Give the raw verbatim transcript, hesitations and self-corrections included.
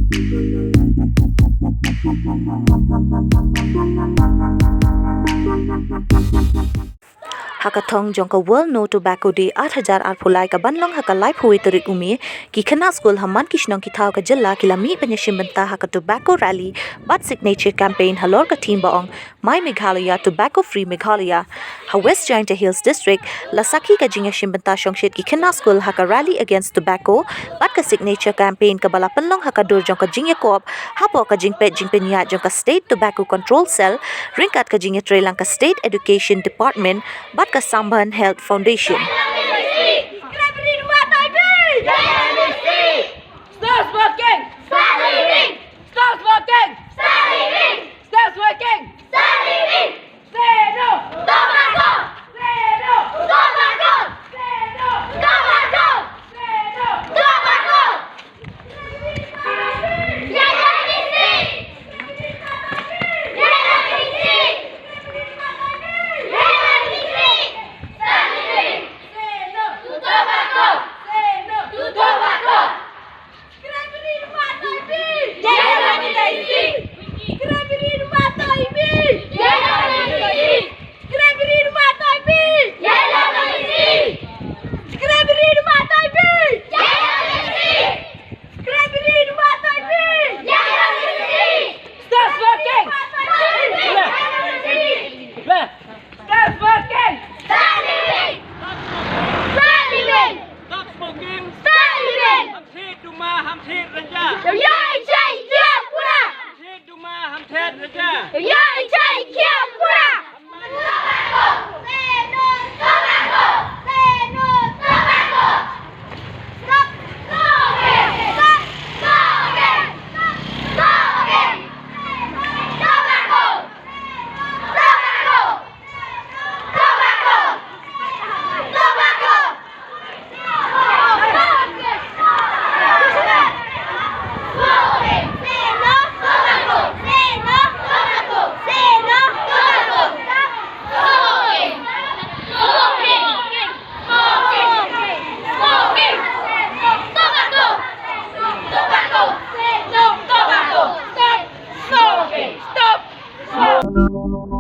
Ha ka thong jong ka World No Tobacco Day ar hajar arphew lai ka ban long ha ka laiphew wei tarik u May, ki khynnah skul ha man ki shnong ki thaw ka jylla ki la mih ban ïashim bynta ha ka tobacco rally bad signature campaign halor ka theme ba ong My Meghalaya, Tobacco Free Meghalaya. Ha West Jaintia Hills District, la sakhi ka jingïashim bynta shongshit ki khynnah skul ha ka Rally Against Tobacco bad ka Signature Campaign kaba la pynlong ha ka dur jong ka jingïakop hapoh ka jingpeit jingpynïaid jong ka State Tobacco Control Cell ryngkat ka jingïatreilang ka State Education Department bad ka Sambandh Health Foundation. Stop smoking! Stop smoking! Stop smoking! Stop smoking! Stop smoking! Say no! Tobacco! Say no! Tobacco! Say no! Tobacco! Say no! Tobacco! Say no! Say no! Tobacco! Stop smoking! Left! Left! Stop smoking! Stop living! Stop living! Stop smoking! Stop living! Ham thied duma, ham thied rynjah. Ïa ïa ïa pura. Ham thied duma, ham thied rynjah. Ïa ïa ïa pura. Say no tobacco! Say no tobacco! Stop smoking! Stop smoking! Stop smoking! Tobacco! Tobacco! Stop!